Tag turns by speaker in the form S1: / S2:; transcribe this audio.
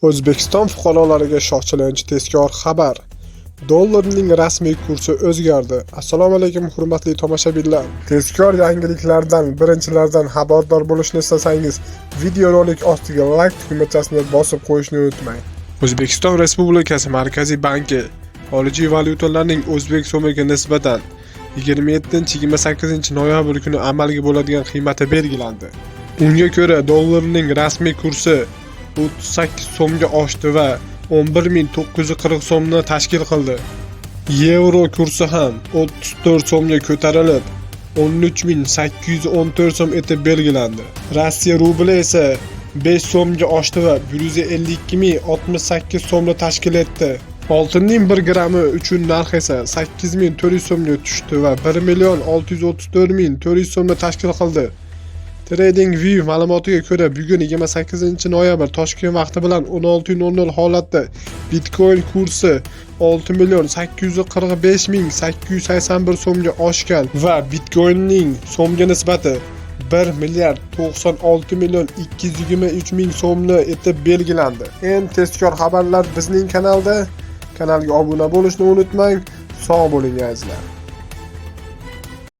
S1: O'zbekiston fuqarolariga shoshilinch tezkor xabar. Dollarning rasmiy kursi o'zgardi. Assalomu alaykum, hurmatli tomoshabinlar. Tezkor yangiliklardan birinchilardan xabardor bo'lishni istasangiz, videorolik ostiga like tugmachasini bosib qo'yishni unutmang. O'zbekiston Respublikasi Markaziy banki xorijiy valyutalarning o'zbek so'miga nisbatan 27-28 noyabr kuni amalga bo'ladigan qiymati belgilandi. Unga ko'ra, dollarning rasmiy kursi 38 so'mga oshdi va 11 940 so'mni tashkil qildi. Yevro kursi ham 34 so'mga ko'tarilib, 13 814 so'm etib belgilandi. Rossiya rubli esa 5 so'mga oshdi va 152 068 so'mni tashkil etdi. Oltinning 1 grammi uchun narx esa 8400 so'mga tushdi va 1 million 634 ming 400 so'mni tashkil qildi. TradingView ma'lumotiga ko'ra, bugun, 28 noyabr, Toshkent vaqti bilan 16:00 holatda Bitcoin kursi 6 million 845 ming 881 so'mga oshgan va Bitcoinning so'mga nisbati 1 milliard 96 million 223 ming so'mni etib belgilandi. Eng tezkor xabarlar bizning kanalda. Kanalga obuna bo'lishni unutmang. Sog' bo'ling, azizlar.